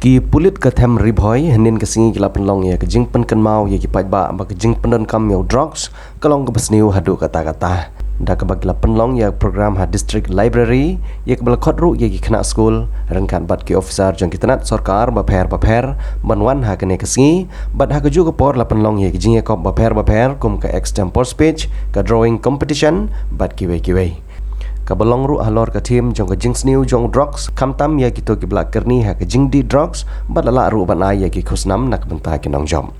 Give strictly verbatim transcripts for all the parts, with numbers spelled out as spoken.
Ki pulit ka Them Ri Bhoi hynnin ka sngi ki la pynlong ïa ka jingpynkynmaw ïa ki paidbah ba ka jingpyndonkam ïa u drugs ka long kaba sniew haduh katta katta, da kaba ki la pynlong ïa ka program ha District Library, ïa kaba la khot ruh ïa ki khynnah skul ryngkat bad ki officer jong ki tnat sorkar bapher bapher ban wan ha kane ka sngi. Bad ha kajuh ka por la pynlong ïa ki jingïakop bapher bapher kum ka extempore speech, ka drawing competition bad kiwei kiwei. Kaba long ruh halor ka theme jong ka jingsniew jong u drugs, khamtam ïa kito kiba la kyrni ha ka jingdih drugs bad la lah ruh ban ai ïa ki khusnam na ka bynta ki nongjop.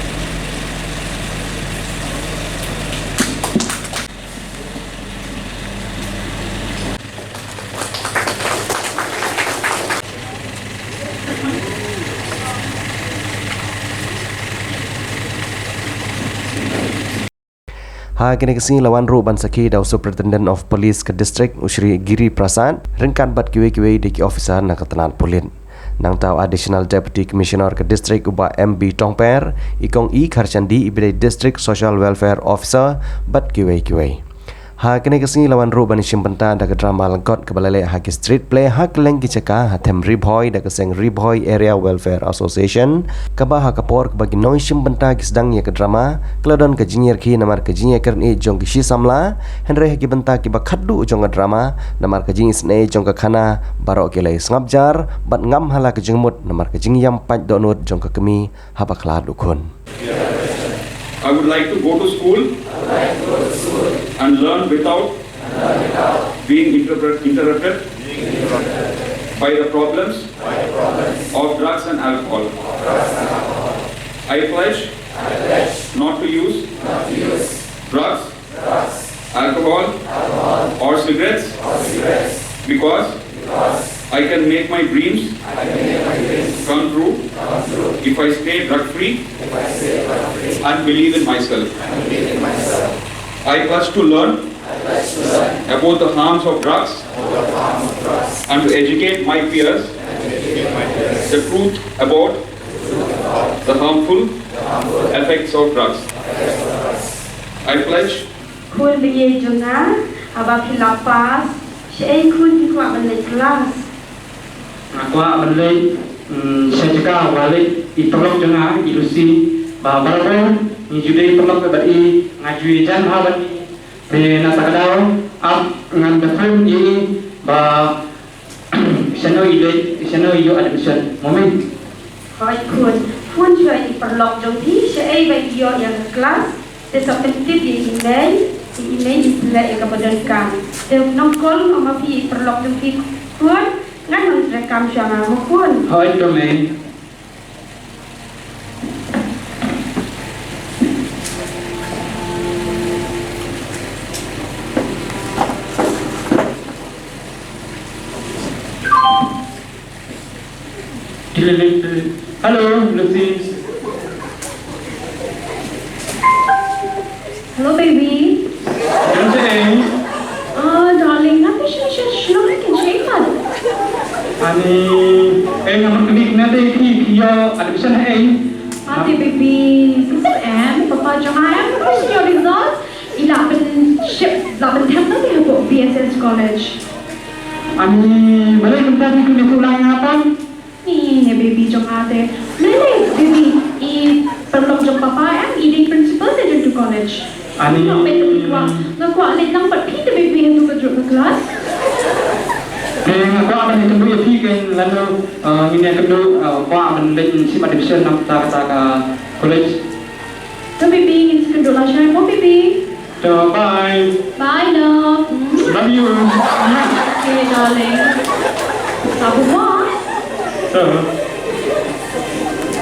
Ha kane ka sngi la wan ruh ban sakhi da u Superintendent of Police ka District, u Shri Giri Prasad, ryngkat bad kiwei kiwei de ki officer na ka tnat pulit. Nangta u Additional Deputy Commissioner ka District, u Bah M B Tongper, i Kong E Kharchandi, iba dei District Social Welfare Officer, bad kiwei kiwei. Ha kane ka sngi la wan ruh ban ïashim bynta da ka drama lyngkot kaba la leh ha ki street play ha kylleng ki jaka ha Them Ri Bhoi da ka seng Ri Bhoi Area Welfare Association, kaba ha ka por kaba ki nongïashim bynta ki sdang ïa ka drama, ka la don ka jingïarkhie namar ka jingïakren jong ki shi samla, hynrei ha ki bynta kiba khatduh jong ka drama, namar ka jingisynei jong ka khana, baroh ki la ïasngap jar bad ngam ha la ka jingmut namar ka jingïam pait dohnud jong ka kmie haba khlad u khun. I would like to go to school and learn without being interpret, interrupted by the problems of drugs and alcohol. I pledge not to use drugs, alcohol, or cigarettes because I can make my dreams come true if I stay drug free and believe in myself. I pledge to learn about the harms of drugs and to educate my peers the truth about the harmful effects of drugs. I pledge. Khun ba ïeit jong nga, haba phi la pass, shaei khun phi kwah ban leit klas? Nga kwah ban leit, mm, sha jaka ba leit i paralok jong nga, i Lucy, ba barabor ngi ju dei paralok bad i, nga ju ïajan bha bad i. Te na kata ka daw, ap ngan da phone ïa i ba shano i leit, shano i ïoh admission, mo mei? Hooid khun, phone shuwa ïa i paralok jong phi shaei ba i ïoh ïa ka klas. Te sa pyntip ïa i mei, i mei i pynleh ïa kaba donkam. Te nang call noh ma phi ïa i paralok jong phi khun, ngan nang treikam shuwa nga mo khun. Hooid ko mei. Hello, Lucy. Hello, baby. Hello, baby. Oh, darling, nga te shu shu shu kan check man. Ani, eh, nga marketing na te ki yo admission eh. Ate baby, kata em, papa jong nga em, kata shu result. I la pynship, la pynthem na te hapoh B S S College. Ani, balei mynta phi khlem ïathuh lang ïa nga pat? Ni, ne baby jong nga te. Lele, baby, i paralok jong papa em, i dei principal te jong tu college. Ani. Nga peit te phi kwah, nga kwah leit lang bad phi te baby ha tu ka jrong ka klas. Te nga kwah ban ïakynduh ïa phi kein lano, eh, ngin ïakynduh, eh, kwah ban leit shim admission na kata kata ka college. To baby, ngin sa ïakynduh lashai mo baby. To, bye. Bye, love. Love you. Okay, darling. Sabu mo. To.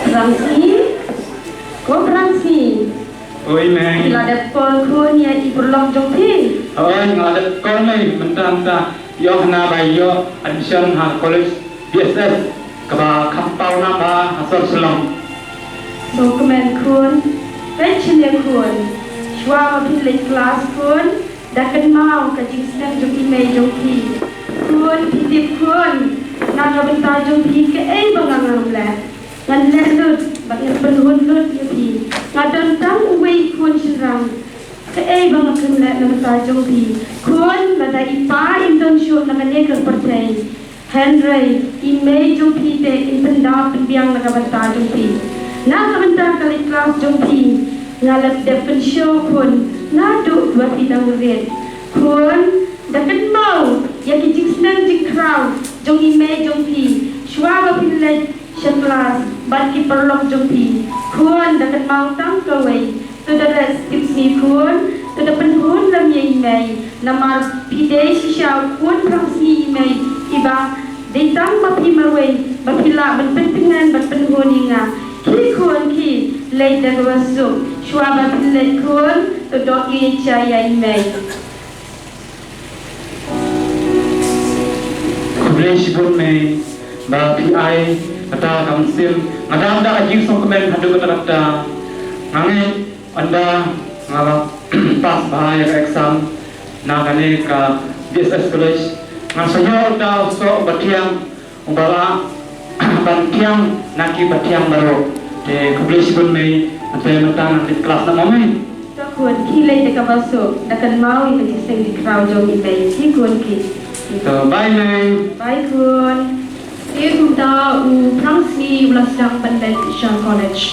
Pransi. Ko Pransi. Oi, mei. Phi la dep call khun ïa i paralok jong phi? Oi, nga la dep call mei, mynta mynta. Ïoh na ba ïoh admission ha college. B S S, kaba kham paw na ba ha sor Shillong. Sngewkmen khun, peit shane khun. Shuwa ba phin leit klas khun, da kynmaw ka jingsneng jong i mei jong phi. Khun, phi tip khun, na ka bynta jong phi kaei ba nga ngam leh. Ngan leh lut, bad ngan pynhun lut ïa phi. Nga don tang uwei khun shynrang. Kaei ba nga khlem leh na ka bynta jong phi. Khun, lada i pa im don shuh na kane ka pyrthei. Hynrei i mei jong phi te in pynda pynbiang na ka bynta jong phi. Na ka bynta ka leit klas jong phi, nga la dep pynshoh khun, naduh ba phi dang rit. Khun, da kynmaw ïa ki jingsneng jingkhraw jong i mei jong phi shuwa ba phi leit sha klas bad ki paralok jong phi. Khun, da kynmaw tang kawei. To da leh skip sngi khun, to da pynhun lem ïa i mei. Namar phi dei shisha u khun phrang sngi i mei, iba dei tang ba phi marwei ba phi lah ban pyntngen ban pynhun ïa nga. Khie khun khie, leit da kaba suk. Shuwa ba phi leit khun, to doh ïa i jia ïa i mei. Khublei shibun mei ba phi ai kata ka mynsiem. Nga dang da ka jingsngewkmen haduh katta katta. Nga ngeit ynda nga la pass bha ïa ka exam na kane ka B S S College, ngan sa ïoh da u soh uba thiang, uba lah ban thiang na kiba thiang baroh. Te khublei shibun mei, te mynta ngan leit klas na mo mei. To khun, khie leit da kaba suk, da kynmaw ïa ka jingsneng jingkhraw jong i mei. Khie khun khie. To bye mei. Bye khun. Te kumta u phrang sngi u la sdang ban leit sha college.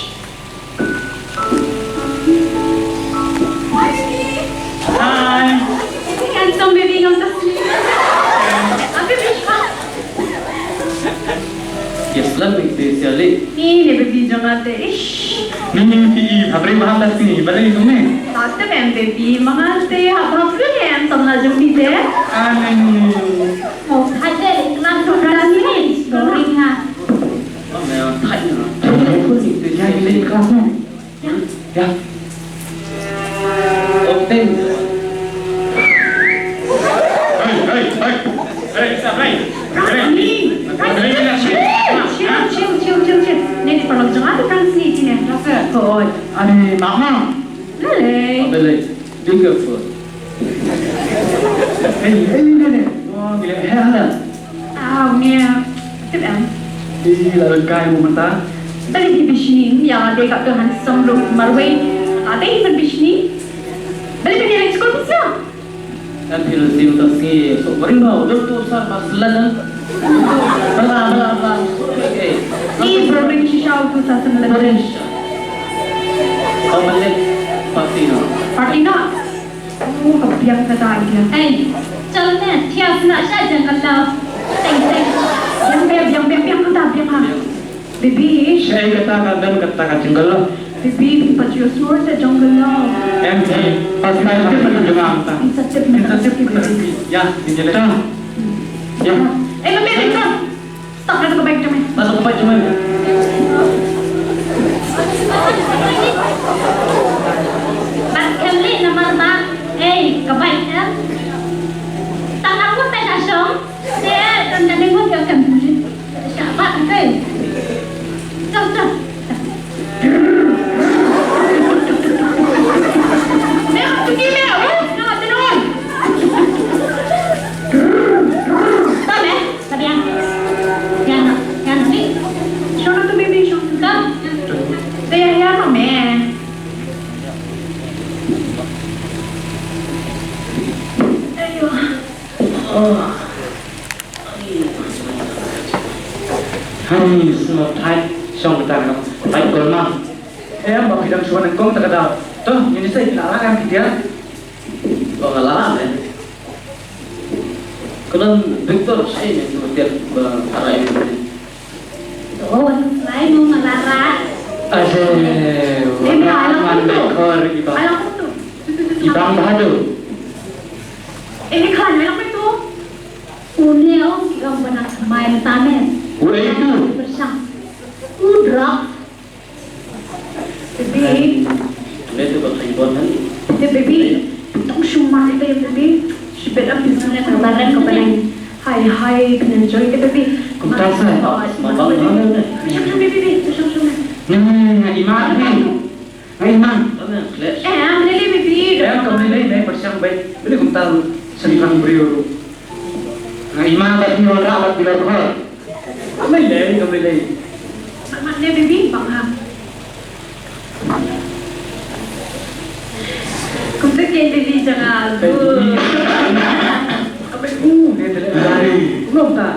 Hi. Handsome baby, handsome. Abi, Yes, lan ni te siali. Ni ne baby jong nga te. Ish. Ni ni ti i habri mahal dah sini. Balik itu ni. Sate mem baby, mangate hab hab lu hem samla jong ni te. Ani. Oh, hade kelas tu kelas ni. Boring ha. Oh, mem thai na. Thai ni te. Jangan ini kelas ni. Ya. Ya. Open. Hey, hey, hey. Hey, stop, hey. Hey. Hey, hey, hey. Chill, chill, chill, chill, chill. Next paralok jong nga tu kan sini sini. Rasa. Hoi. Ani, mama. Lele. Lele. Be careful. Hey, hey, hey, hey. Oh, gila, hey, hala. Ah, uni tip em. Ih, la kai mo mynta. Beli hi bishni, ya de ka tu handsome look marwei. Ade hi bishni. Beli beli next call bisa. Em pil sim ta si so bring ba udah tu sa pas lalan. Bala bala bala. Ih, boring shisha tu sa sen lalan. Boring shisha. Kau balik party no. Party no. Oh, ka biang kata dia. Ei, chal ne, thia sna sha jang ka law. Teng teng. Biang biang biang biang biang kata biang ha. Baby. Shai kata ka dan kata ka jinggal law. Baby, phi pat ïohsngew sa jang ka law. Em ji, pas mai ke pat jong ang ta. Phi sa tip. Phi sa tip. Ya, ni je le. Ya. Eh, baby, baby. Stop, na ka bike jong me. Na ka bike jong me. Bad khem leh namar ba, ei, ka bike em. Tang aku tai ka shong. Te, tang ka ding ka khem. Sha ba ka kai. Stop, stop. Me, tu ki me, oh, na tu non. Stop, eh. Sabiang. Yan, yan ni. Shona tu baby, shona tu. Ka. Saya ya no me. Ayo. Oh. Hai, semua thai, shong kita no. Baik gol mah. Eh, ba pidang suan engkong tak ada. Tuh, ini saya nak akan kita. Ba nga la ram eh. Ka don Victor Shin ne tu tiap ba ara em ne. Oh, lai nu nga la ra. Ade, eh, ai lang man tu. Ai lang tu. Ibang Bahadur. Ini khan ai lang tu. Une ong ki ong bana mai tamen. Wei tu. Bersang. Udrak. Baby. Ane tu ka thai bon kan. Te baby. Tong shumai te baby. Shibet am business ka barang ka barang. Hai hai, phi enjoy te baby. Kumta sa. Ma bang ma ne. Shum shum baby, shum shum. Ni ni ni, ima ni. Ima. Eh, am lele baby. Eh, kam lele, me bersang bai. Beli kumta sentang brio. Nga ima ba ki wan rah ba ki la khor. Ka mei lei, ka mei lei. Mat mat ne baby, bang ha. Kumta ke baby jang a. Ka mei u ne te lei. Kumta.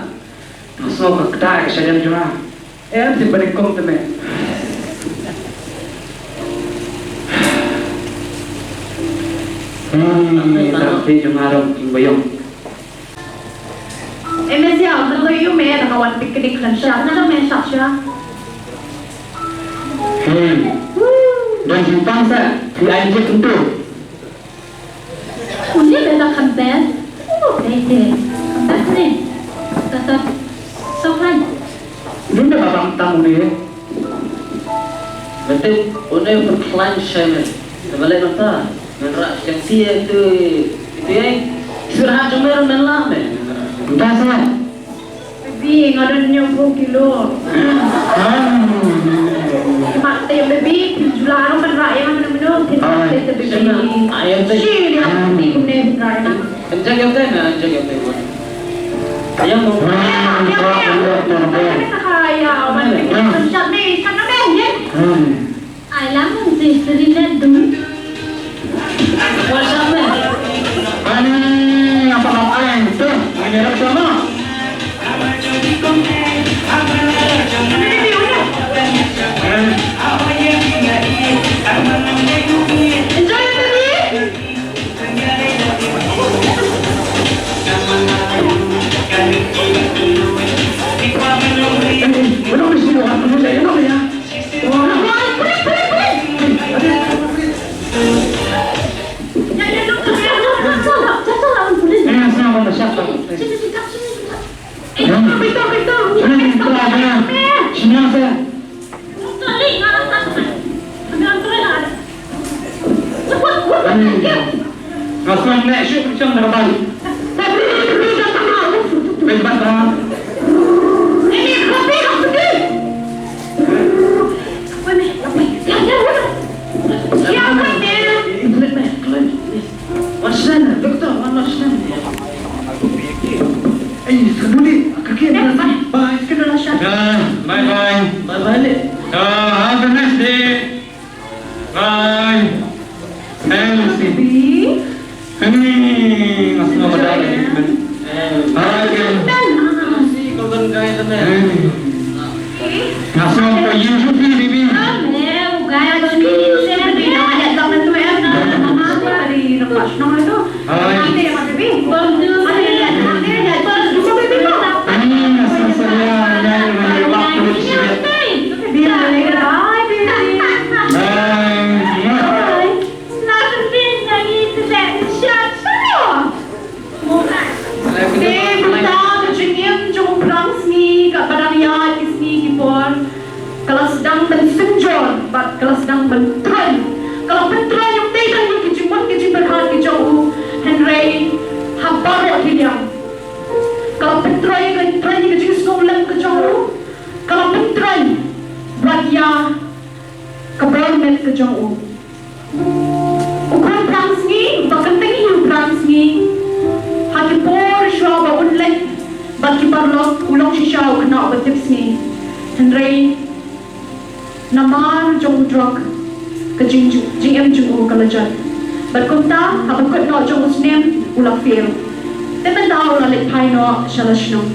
Sngew ka kta ka shadem jong nga. Em, te ba dei kum te me. Hmm, dang te jong nga dong king bayong. Em, me sia, me lo yu me, dang wan picnic kan sha, na me sha sha. Hmm. Dang jingpang sa, phi ai je tentu. Uni bela kambel. Oh, bete. Kambel ni. Tata. Sokan. Uni bela bang tam uni. Bete, uni berklan shamen. Bela mata. Menrak yang tia tu. Itu eh. Istirahat cuma menlah men. Entah sana. Baby, nga don hynñiew phew kilo. Mat te baby, phi jula ruh ban rah ïa nga mynno mynno, phin mat te baby. Shi ïa phi kumne phin rah ïa nga. Enjoy your time, enjoy your time. Ayang mo. Ïa, ïa, ïa. Ïa, ïa. Ai lam, si sri na dum. What's up, man? Ani, apa nak ai? Tu, ini dah sama. Enjoy, baby. Eh, eh, belum mesti orang tu saya nak ya. Bye bye. Bye bye. Bye bye. Have a nice day. Bye. Thanks. Baby. Ani, nga sngew ba da lagi. Hai, kan. Nga sngew ba ïa jong phi, baby. Hai. Ani, nga sngew ba ïa, ïa, ïa, ïa, ïa, ïa, Bye. Te mynta ka jingim jong u Prangsngi kaba dang ïaid ki sngi ki por ka la sdang ban synjor bad ka la sdang ban troiñ. Ka la pyntroiñ ym tei tang ïa ki jingmut ki jingpyrkhat ki jong u, hynrei ha baroh ki liang. Ka la pyntroiñ, ka la pyntroiñ ïa ka jingsngewlem ka jong u. Ka la pyntroiñ bad ïa ka bor met ka jong u. U khun Prangsngi, ba kynthei u Prangsngi, ha ki por shuwa ba un leit bad ki paralok u long shisha u khynnah uba tipsngi. Hynrei namar jong u drok ka jing, jingim jong u ka la jot. Bad kumta haba kut noh jong u snem u la fail. Te mynta u la leit phai noh sha la shnong.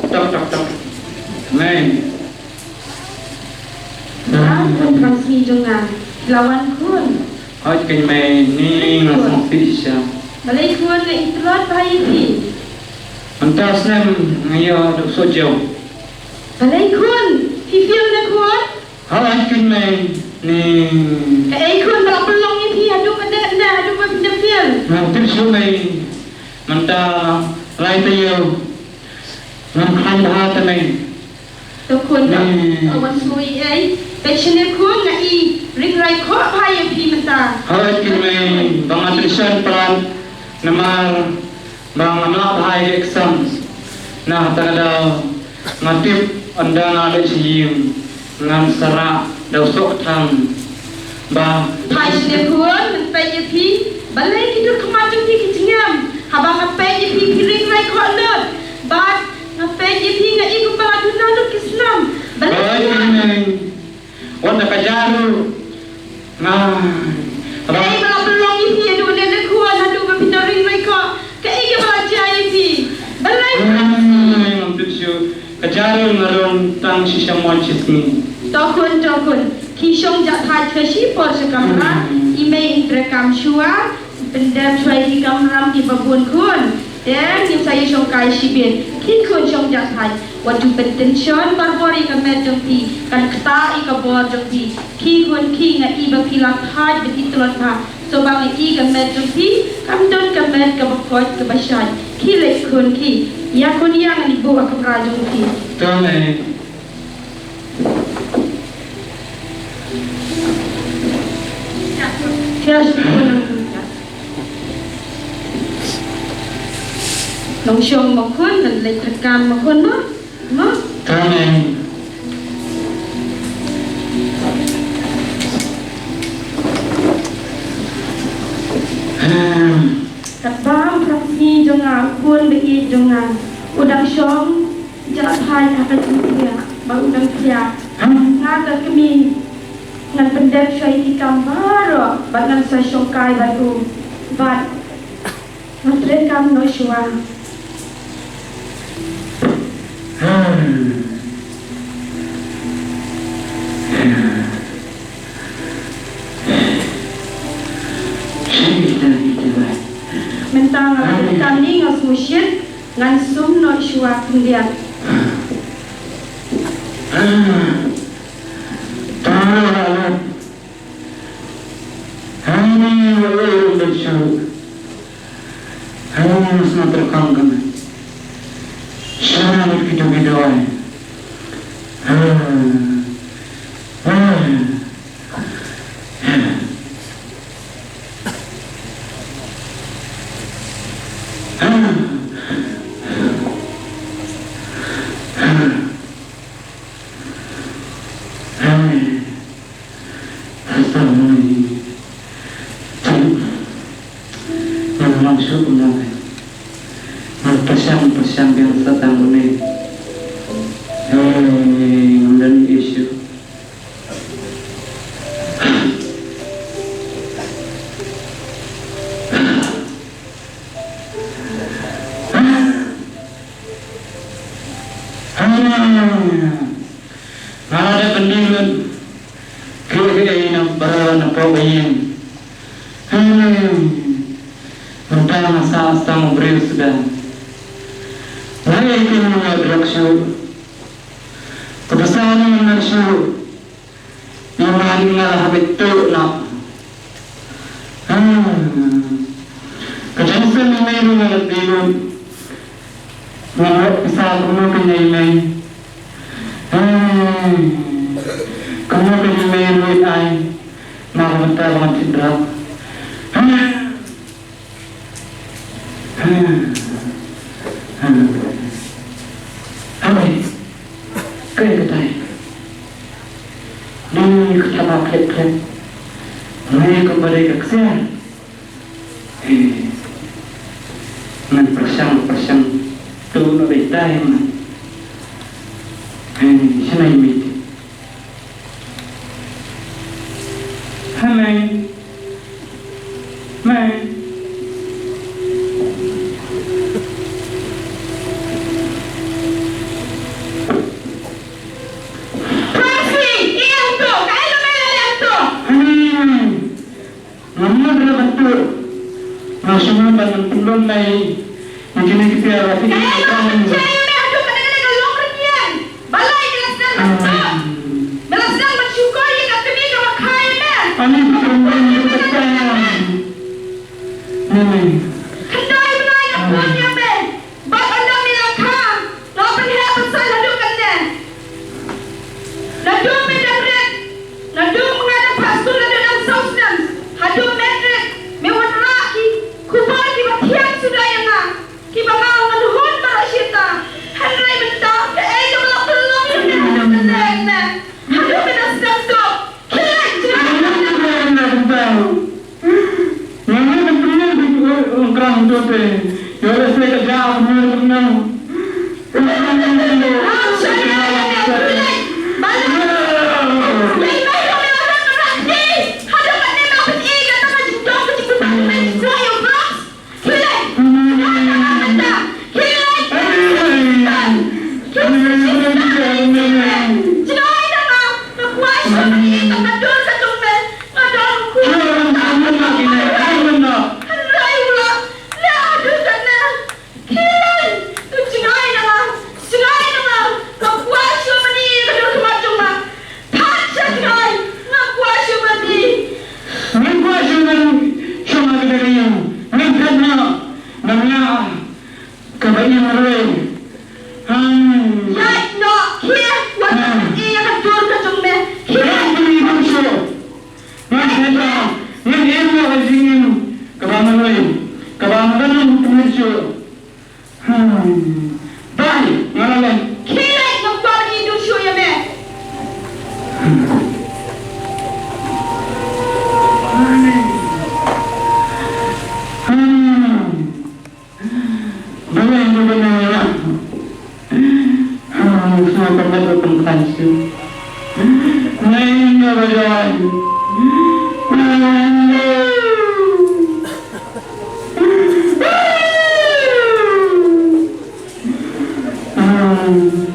Tok, tok, tok. Mei. Wan khun Prangsngi jong nga. La wan khun. Hooid keiñ mei, ni nga sngewsih shisha. Balei khun, nga ïeit tlot bha ïa phi. Mynta u snem nga ïoh duh soh jew. Balei khun, phi fail ne khun? Hooid keiñ mei, ni. Kaei khun ba la pynlong ïa phi haduh ba dei, haduh ba phi dei fail? Ngam tip shuh mei. Mynta lai taïew. Ngam khlaiñ bha te mei. To khun, to. Hmm. Wan sngewsih ei. Peit shane khun, nga i ring rai khoh bha ïa phi mynta. Hooid ki mei, ba nga tension palat namar ba ngam lah bha ïa ka exam. Na kata ka daw nga tip ynda nga leit sha ïing ngan sa rah da u soh kthang. Ba phai shane khun, ngan peit ïa phi. Balei ki dur khmat jong phi ki jngiam haba nga peit ïa phi, phi ring rai khoh lut? Bad nga peit ïa phi, nga i kumba la duna lut ki snam. Balei? Hooid ki mei. Wat da ka jaru. Nga. Ei, ba la pynlong ïa phi haduh mynne khun, haduh ba phi nang ring rai khoh. Kaei kaba la jia ïa phi? Balei? Hmm, ngam tip shuh. Ka jaru nga rung tang shisha mon shisngi. To khun, to khun. Ki shong jah thait ka shipor sha kamra. Hmm. I mei in treikam shuwa. Pyndep shuwa ïa ki kamram kiba bun khun. Te ngin sa ïa shongkai shibit. Ki khun shong jah thait. Wat ju pyntension barabor ïa ka met jong phi. Kan ktah ïa ka bor jong phi. Ki khun ki, nga i ba phi la thait bad i tlot bha. So ba nga i ka met jong phi kam don ka met kaba koit kaba shait. Ki leit khun ki. Ïa khun ïa, ngan ïa buh ha kamra jong phi. To mei. Yes, khun. Nongshong mo khun, ngan leit treikam mo khun mo. Mo? To mei. Hmm. Katba u phrang sngi jong nga, u khun ba ïeit jong nga u dang shong jah thait ha ka jingthiah ba u dang thiah. Hmm. Nga ka kmie ngan pyndep shuwa ïa ki kam baroh bad ngan sa shongkai bad u. Bad nga treikam noh shuwa. Mynta nga treikam ne nga sngewsih, ngan sum noh shuwa khyndiat. Tara la lut. Hani wa ru da shu. Hani wa sma terkang kami. Shana lut kitu kitu ai. Ha. Ha. Ha. Ha. Hai. Hasta muni. Ngam long shuh kumne. Ngam pyrshang, pyrshang biang sa tang muni. Hai, ngam don issue. Nga la dep pyndih lut kiei kiei na baroh na pdeng ïing. Mynta nga sah tang u briew sdang. Nga ïai kynmaw ïa u drok shuh. Ka pisa nga ym nud shuh. Nga la hap ïa u tuh noh. Hmm. Ka jingïaseng ïa mei ruh nga la dei lut. Nga la pisa kumno kane ïa mei. Hmm. Kumno kane ïa mei ruh ai. Nga la mynta ba ngan thied drok. Hmm. Hmm. Hmm. Hynrei kaei katai? Ni ka thaba khlem khlem. Ni ka ba dei ka ksiar. Eh. Ngan pyrshang pyrshang tu na dei dai man. Eh, shnai mit. Hynrei. Mei. Percy, ïa to, kaei kaba mei la leh to? Hynrei. Nga mut ruh ban tuh. Nga sngewbha ban pynlong mei ïa kine ki tiar ba phi. Kaei kaba pynjah ïa me haduh kane kane ka long rynïeng? Balei me la sdang ban tuh? Me la sdang ban shukor ïa ka kmie kaba kha ïa me. Ani pynlong mei ïa ka tiar. Mei. Khyndai bnai nga phone ïa me. Bad ynda me la kha, nga la pyn Ngin kwah shuh ban shong ha kata ka ïing. Ngin phet noh. Ngam ïa kaba im ruh. Hmm. Ïaid noh, khie, wat ïa ka dur ka jong me. Khie. Ngin phet noh. Ngin phet noh. Ngin im noh ha ka jingim kaba marwei. Kaba marwei shuh. Hmm. Bai, nga la leh. Khie leit, nga kwah ban ïa dur shuh ïa me. Hmm. Balei nga ba na ïa? Hmm, sngewbha ban pynkan shuh. Nga ïa nga ba ïa.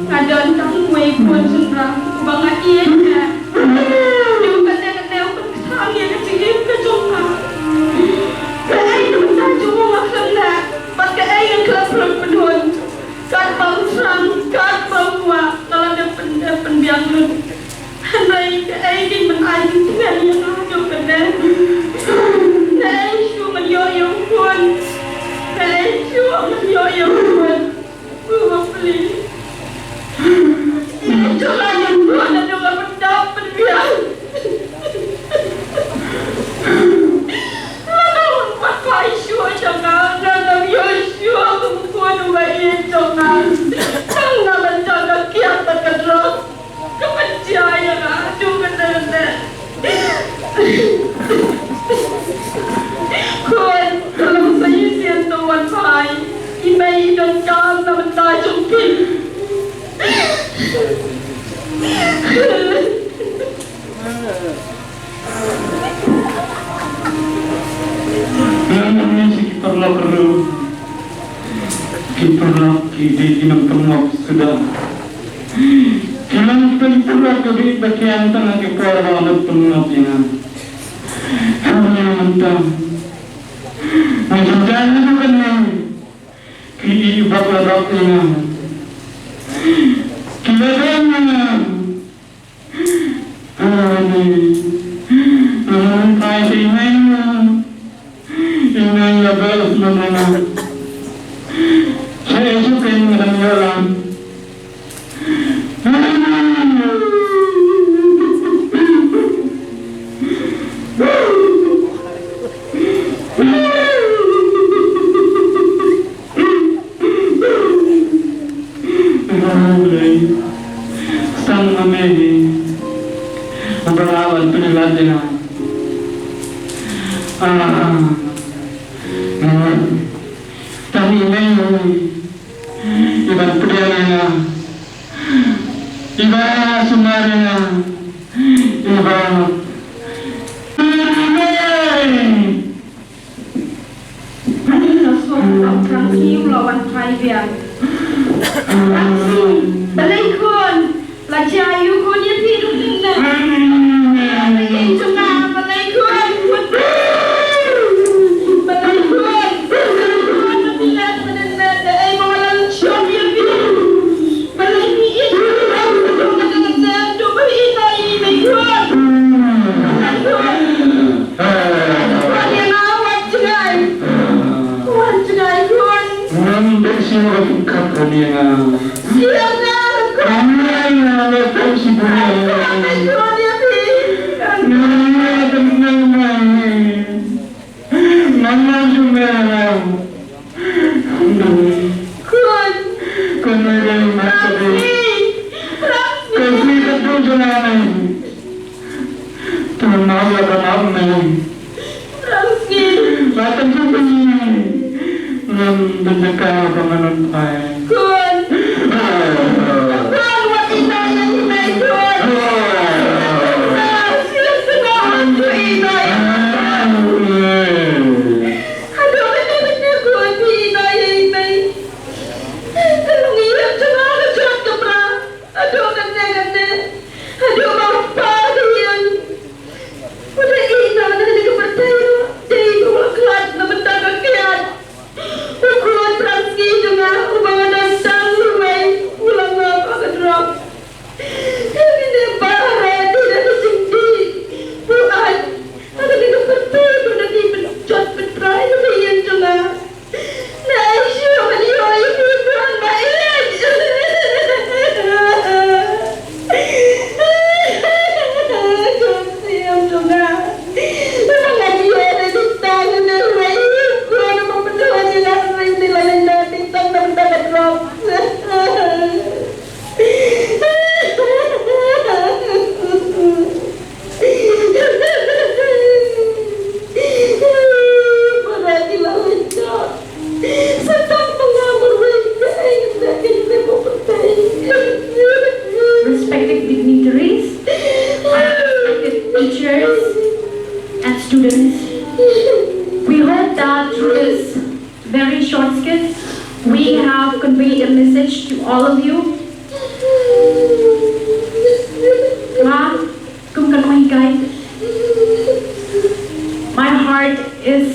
Nga don tang uwei u khun shynrang uba nga ïeit. Ïa u kane kane u pynkhang ïa ka jingim ka jong nga. Kaei ka bynta jong u nga khlem leh bad kaei ngan khlem pynbun. Katba u thrang, katba u kwah, nga la dep pyndep pynbiang lut. Hynrei kaei kein ban ai jingtngen ïa nga haduh katta? Kaei shuh ngan ïoh ïa u khun? Kaei shuh ngan ïoh ïa u khun? Baba, please. Kaei shuh ngan ïoh u khun haduh nga pyndap pynbiang? Lada un pat phai shuh sha nga, nga ngam ïoh shuh kum u khun uba ïeit jong nga. Tang na bynta ka kiad bad ka drugs. Ka pynjia ïa nga haduh katta katta. Khun, to long sa shisien to wan phai. I mei i donkam na bynta jong phi. Lada ngi shi ki paralok ruh, ki paralok ki dei ki nongpynngop suda. Ki long pynpura ka bit ba ki ïa tang ha ki por ba ym pynngop ïa nga. Hynrei mynta nga jynjar haduh kane. Ki i bak la bak ïa nga. Ki la don ïa nga. Ani, ngan phai sha i mei nga. I mei nga ba sngewbha nga. Sha i shu kein nga dang ïoh lang. Tang ma me hi. Ba la wan tu la dina. Ah. Tang i mei. Iban pdiang ïa nga. Iba sumar ïa nga. Iba. Balei khun? La jia ïa u khun ïa phi ruh mynne. Balei jong nga, balei khun? Balei khun? Balei khun? Balei khun? Balei khun? Balei khun? Balei khun? Balei khun? Balei khun? Wan ïa nga, wan jngai. Wan jngai khun. Ngam dei shuh ba pynkhap ïa nga. Ïa nga. Ïa nga, nga dei shuh ba ïa nga. Ïa nga, nga dei shuh ba ïa nga. Ngam dei shuh ba ïa nga. Khun. Khun, nga dei ma ka dei. Ka dei ka dei jong nga. Tang ma ïa ka ma me. Rangsi. Ba tang tu phi. Bynta ka ba ngan ong ai. Khun. Khun, wat ïa ïa ïa ïa khun. Sa sien tengah hantu ïa ïa. Haduh kane kane khun ïa ïa ïa ïa. Ka long ïa jong nga ka jot ka pra. Haduh kane kane. Haduh ba u pa ka ïeng. U dei ïa na na ka pyrthei. Dei ba u la khlad na bynta ka kiad. U khun thrang sngi jong nga uba nga don tang uwei u la ngop ha ka drok. Kane ba hare dei da ka jingdih. U ai ha kane ka pyrthei ba na ki pynjot pyntrai na ka ïing jong nga. Na ai shuh ban ïoh ïa ki khun ba ïeit. Jong siam jong nga. Ba ngan ïoh da ki tang na uwei u khun uba pynhun ïa nga hynrei ynda la leit noh ki tang na bynta ka drok. Respected dignitaries, and respected teachers and students, we hope that through this very short skit, we have conveyed a message to all of you. Nga, kum ka nonghikai, my heart is,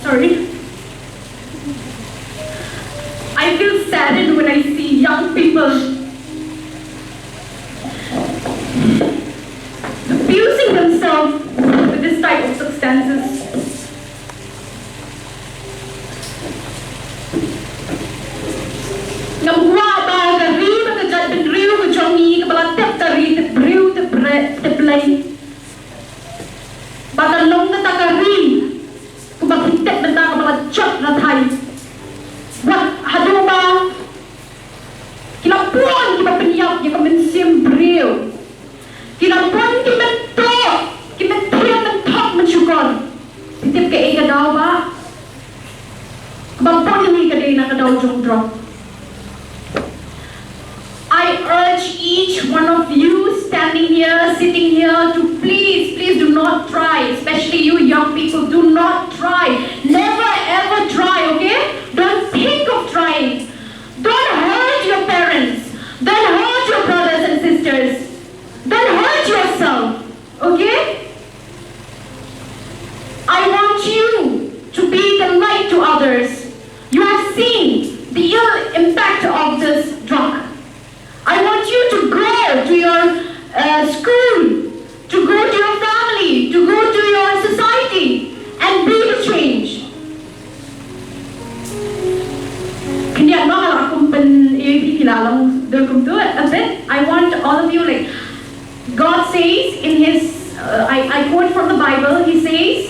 sorry. I feel saddened when I see young people abusing themselves with this type of substances. Ngam kwah ba ka ri bad ka jaitbynriew ka jong ngi kaba la tep ka ri tep briew tep bre-, tep Blei, ba kan long kata ka ri kaba phi tep bynta kaba la jot la thait. Wat haduh ba ki la pun kiba pynïap ïa ka mynsiem briew. Ki la pun ki myntoi, ki mynthiang mynthok mynshukor. Phi tip kaei ka daw ba, kaba pun hi ka dei na ka daw jong drok. I urge each one of you standing here, sitting here, to please, please do not try, especially you young people, do not try. Never ever try, okay? Don't think of trying. Don't hurt your parents. Don't hurt your brothers and sisters. Don't hurt yourself, okay? I want you to be the light to others. You have seen the ill impact of this drug. I want you to go to your, uh, school, to go to your family, to go to your society, and be the change. Khyndiat noh, la kum pyn-i phi, phi la long dur kumtu a bit. I want all of you, like, God says in his, uh, I, I quote from the Bible, he says,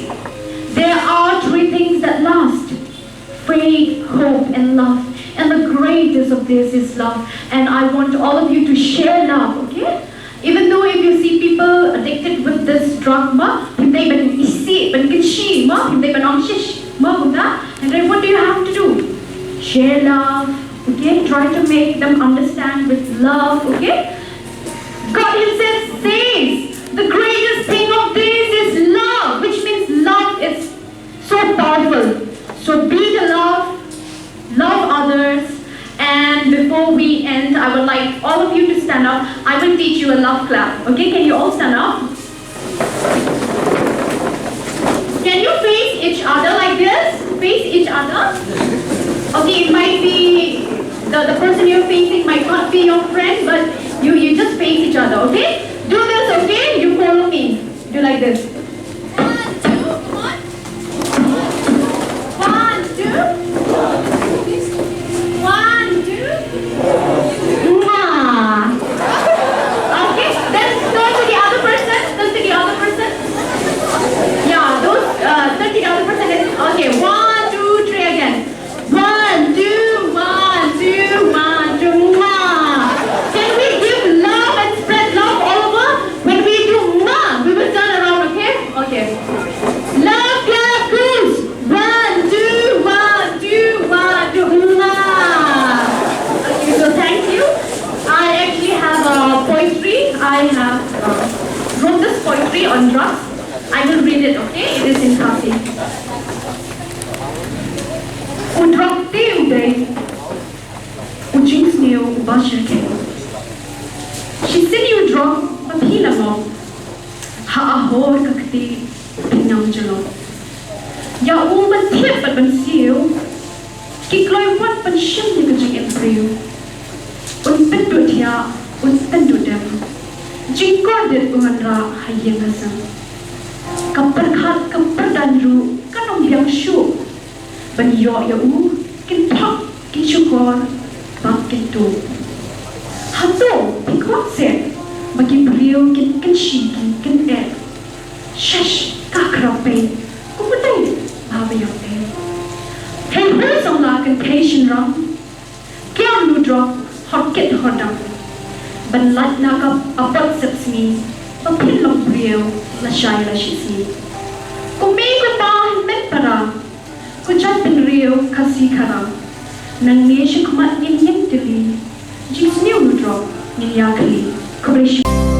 "There are three things that last: faith, hope, and love. And the greatest of this is love." And I want all of you to share love, okay? Even though if you see people addicted with this drug, ma, phim dei ban isih, ban kynshi, ma, phim dei ban ong shish, ma, kumta. And then what do you have to do? Share love, okay? Try to make them understand with love, okay? God himself says, "The greatest thing of this is love," which means love is so powerful. So be the love, love others, and before we end, I would like all of you to stand up. I will teach you a love clap. Okay, can you all stand up? Can you face each other like this? Face each other. Okay, it might be the, the person you're facing might not be your friend, but you, you just face each other, okay? Do this, okay? You follow me. Do like this. One, two, come on. One, two. One, two. Mwah. Okay, then turn to the other person. Turn to the other person. Yeah, those, uh, turn to the other person. Okay, one, two, three again. One, two, one, two, one, two, mwah. Can we give love and spread love all over? When we do mwah, we will turn around, okay? U drok te u dei u jingsniew uba shyrkhei. Shisien ïa u drok ba phi la ngop ha ahor ka kti pynïam jyllop. Ïa u ban thied bad ban siew ki kloi wat ban shim ïa ka jingim briew. Un pynduh thiah, un pynduh dem. Jingkordit u wanrah ha ïing ha sem. Ka pyrkhat ka pyrdan ruh kan ym biang shuh ban ïoh ïa u, kin phah, kin shukor bad kin tuh. Hato phi kwah seh ba ki briew kin kynshi, kin kyneh? Shash, ka khraw peit, kum u dei ba ïap eh. Hei hur song la kynthei shynrang, kiar u drok hor kit hor dang. Ban lait na ka apot sepsngi, ba phin long briew lashai lashisngi. Ko mei ko pa hynmen para, ko jait bynriew Khasi Khara, nangne shakhmat ngin ïeng tylli, jingsniew u drok ngin ïa khlieh. Khublei shibun.